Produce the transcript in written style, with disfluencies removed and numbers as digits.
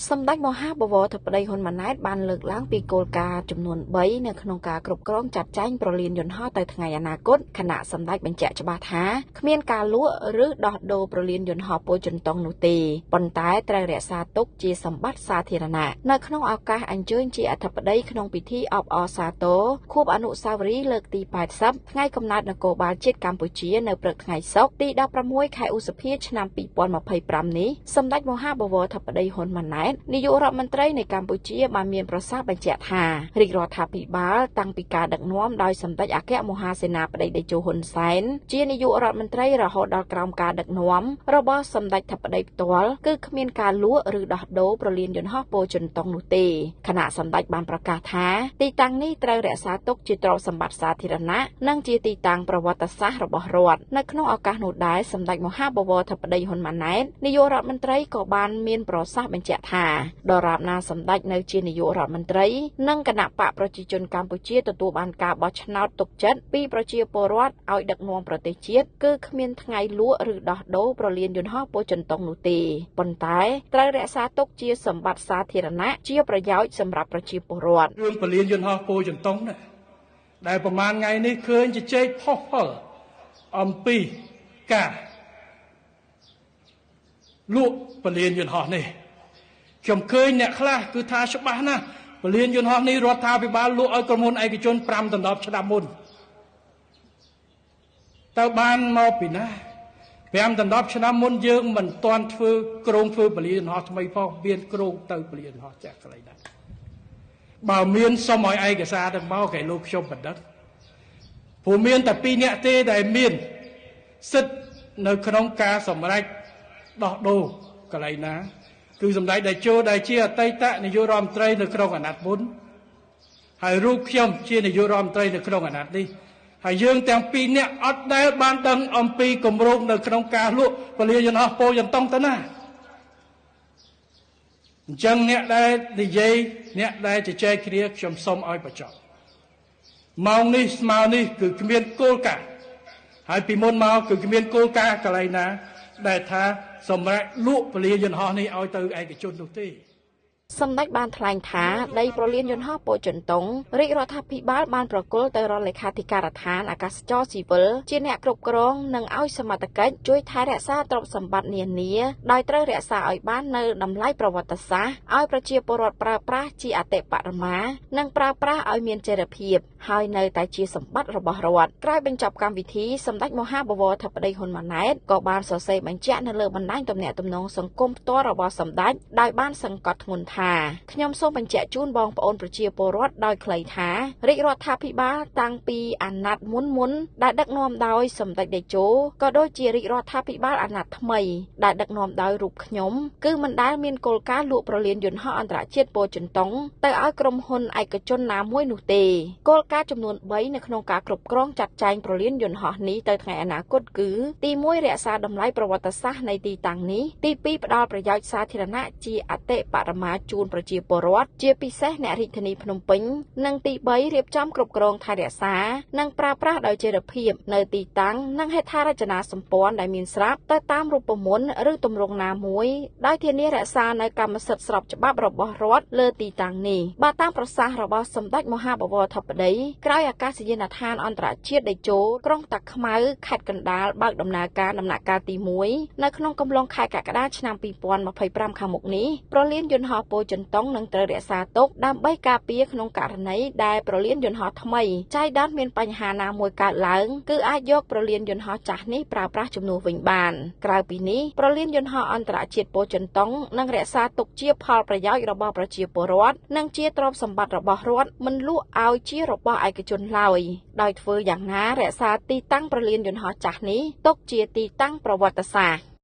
សម្ដេចមហាបវរធិបតីហ៊ុនម៉ាណែតបានលើកឡើងពីគោលការណ៍ចំនួន3នៅក្នុងការគ្រប់គ្រងចាត់ចែងប្រលានយន្តហោះទៅថ្ងៃអនាគតខណៈសម្ដេចបញ្ជាក់ច្បាស់ថាគ្មានការលក់ឬដោះដូរប្រលានយន្តហោះពោធិ៍ចិនតុងនោះទេប៉ុន្តែត្រូវរក្សាទុកជាសម្បត្តិសាធារណៈនៅក្នុងឱកាសអញ្ជើញជាអធិបតីក្នុងពិធីអបអរសាទរខួបអនុស្សាវរីយ៍លើកទី80ថ្ងៃកំណើតនគរបាលជាតិកម្ពុជានៅព្រឹកថ្ងៃសុក្រទី16ខែឧសភាឆ្នាំ2025នេះសម្ដេចមហាបវរធិបតីហ៊ុនម៉ាណែតនាយករដ្ឋមន្ត្រីនៃកម្ពុជាបានមានប្រសាសន៍បញ្ជាក់ថារាជរដ្ឋាភិបាលតាំងពីការដឹកនាំដោយសម្ដេចអគ្គមហាសេនាបតីតេជោហ៊ុនសែនជានាយករដ្ឋមន្ត្រីរហូតដល់ក្រោមការដឹកនាំរបស់សម្ដេចធិបតីផ្ទាល់គឺគ្មានការលក់ឬដោះដូរប្រលានយន្តហោះពោធិ៍ចិនតុងនោះទេខណៈសម្ដេចបានប្រកាសថាទីតាំងនេះត្រូវរក្សាទុកជាទ្រព្យសម្បត្តិសាធារណៈនិងជាទីតាំងប្រវត្តិសាស្ត្ររបស់រដ្ឋនៅក្នុងឱកាសនោះដែរសម្ដេចមហាបវរធិបតីហ៊ុនម៉ាណែតនាយករដ្ឋមន្ត្រីក៏បានមានប្រសាសន៍បញ្ជាក់ថាដរាបណាសម្ដេចនៅជានាយករដ្ឋមន្ត្រីនិងគណៈបកប្រជាជនកម្ពុជាទទួលបានការបោះឆ្នោតទុកចិត្តពីប្រជាពលរដ្ឋឲ្យដឹកនាំប្រទេសជាតិគឺគ្មានថ្ងៃលក់ឬដោះដូរប្រលានយន្តហោះពោធិ៍ចិនតុងនោះទេប៉ុន្តែត្រូវរក្សាទុកជាសម្បត្តិសាធារណៈជាប្រយោជន៍សម្រាប់ប្រជាពលរដ្ឋរឿងប្រលានយន្តហោះពោធិ៍ចិនតុងណាដែលប្រហែលថ្ងៃនេះឃើញជជែកផុសផុលអំពីការលក់ប្រលានយន្តហោះនេះខ្ញុំឃើញអ្នកខ្លះគឺថាច្បាស់ណាស់ពលានយន្តហោះនេះរដ្ឋាភិបាលលក់ឲ្យក្រុមហ៊ុនឯកជន5ដណ្ដប់ឆ្នាំមុនតើបានមកពីណា5ដណ្ដប់ឆ្នាំមុនយើងមិនទាន់ធ្វើគ្រោងធ្វើពលានយន្តហោះថ្មីផងមានគ្រោងទៅពលានយន្តហោះចាស់កន្លែងណាបើមានសុំឲ្យឯកសារទាំងមកគេលោកខ្ញុំបណ្ឌិតព្រោះមានតែ2នាក់ទេដែលមានសិទ្ធិនៅក្នុងការសម្រេចដោះដូរកន្លែងណាគឺសម្ដេចតេជោដែលជាអតីតនាយករដ្ឋមន្ត្រីនៅក្នុងអាណត្តិមុនហើយរូបខ្ញុំជានាយករដ្ឋមន្ត្រីនៅក្នុងអាណត្តិនេះហើយយើងទាំងពីរនាក់អត់ដែលបានដឹងអំពីគម្រោងនៅក្នុងការលក់ពលានយន្តហោះពោធិ៍ចិនតុងទៅណាអញ្ចឹងអ្នកដែលនិយាយអ្នកដែលជជែកគ្នាខ្ញុំសូមឲ្យបញ្ចប់ម៉ោងនេះស្មើនេះគឺគ្មានគោលការណ៍ហើយពីមុនមកគឺគ្មានគោលការណ៍កន្លែងណាដែលថាសម្រាប់លក់ពលានយន្តហោះនេះឲ្យទៅឯកជននោះទេសម្ដេចបានថ្លែងថាដីប្រលានយន្តហោះពោធិ៍ចិនតុងរាជរដ្ឋាភិបាលបានប្រគល់ទៅរដ្ឋលេខាធិការដ្ឋានអាកាសចរស៊ីវិលជាអ្នកគ្រប់គ្រងនិងឲ្យសមត្ថកិច្ចជួយថែរក្សាទ្រព្យសម្បត្តិនានាដោយត្រូវរក្សាឲ្យបាននៅតម្លៃប្រវត្តិសាស្ត្រឲ្យប្រជាពលរដ្ឋប្រើប្រាស់ជាអតិបរមានិងប្រើប្រាស់ឲ្យមានចីរភាពហើយនៅតែជាសម្បត្តិរបស់រដ្ឋក្រោយបញ្ចប់កម្មវិធីសម្ដេចមហាបវរធិបតីហ៊ុនម៉ាណែតក៏បានសរសេរបញ្ជាក់នៅលើបណ្ដាញទំនាក់ទំនងសង្គមផ្ទាល់របស់សម្ដេចដោយបានសង្កត់ធ្ងន់ថាខ្ញុំសូមបញ្ជាក់ជូនបងប្អូនប្រជាពលរដ្ឋដោយខ្លីថារាជរដ្ឋាភិបាលតាំងពីអាណត្តិមុនដែលដឹកនាំដោយសម្ដេចតេជោក៏ដូចជារាជរដ្ឋាភិបាលអាណត្តិថ្មីដែលដឹកនាំដោយរូបខ្ញុំគឺមិនដែលមានគោលការណ៍លក់ប្រលានយន្តហោះអន្តរជាតិពោធិ៍ចិនតុងទៅឲ្យក្រុមហ៊ុនឯកជនណាមួយនោះទេគោលការណ៍ចំនួន3នៅក្នុងការគ្រប់គ្រងចាត់ចែងប្រលានយន្តហោះនេះទៅថ្ងៃអនាគតគឺទី1រក្សាតម្លៃប្រវត្តិសាស្ត្រនៃទីតាំងនេះទី2ផ្ដល់ប្រយោជន៍សាធារណៈជាអតិបរមាជូនប្រជាពលរដ្ឋជាពិសេសអ្នករាជធានីភ្នំពេញនិងទី3រៀបចំគ្រប់គ្រងថែរក្សានិងប្រើប្រាស់ដោយចីរភាពនៅទីតាំងនិងហេដ្ឋារចនាសម្ព័ន្ធដែលមានស្រាប់ទៅតាមរូបមន្តឬទម្រង់ណាមួយដោយធានារក្សានៅកម្មសិទ្ធិស្របច្បាប់របស់រដ្ឋលើទីតាំងនេះបើតាមប្រសាសន៍របស់សម្ដេចមហាបវរធិបតីក្រោយអាកាសយានដ្ឋានអន្តរជាតិតេជោក្រុងតាខ្មៅខេត្តកណ្ដាលបើកដំណើរការដំណាក់កាលទី1នៅក្នុងកំឡុងខែកក្កដាឆ្នាំ2025ខាងមុខនេះប្រលានយន្តហោះពោធិ៍ចិនតុងនឹងត្រូវរក្សាទុកដើម្បីការពារក្នុងករណីដែលប្រលានយន្តហោះថ្មីចៃដន្យមានបញ្ហាណាមួយកើតឡើងគឺអាចយកប្រលានយន្តហោះចាស់នេះប្រើប្រាស់ជំនួសវិញបានក្រៅពីនេះប្រលានយន្តហោះអន្តរជាតិពោធិ៍ចិនតុងនឹងរក្សាទុកជាផលប្រយោជន៍របស់ប្រជាពលរដ្ឋនិងជាទ្រព្យសម្បត្តិរបស់រដ្ឋមិនលក់ឲ្យជារបស់ឯកជនឡើយដោយធ្វើយ៉ាងណារក្សាទីតាំងប្រលានយន្តហោះចាស់នេះទុកជាទីតាំងប្រវត្តិសាស្ត្រ។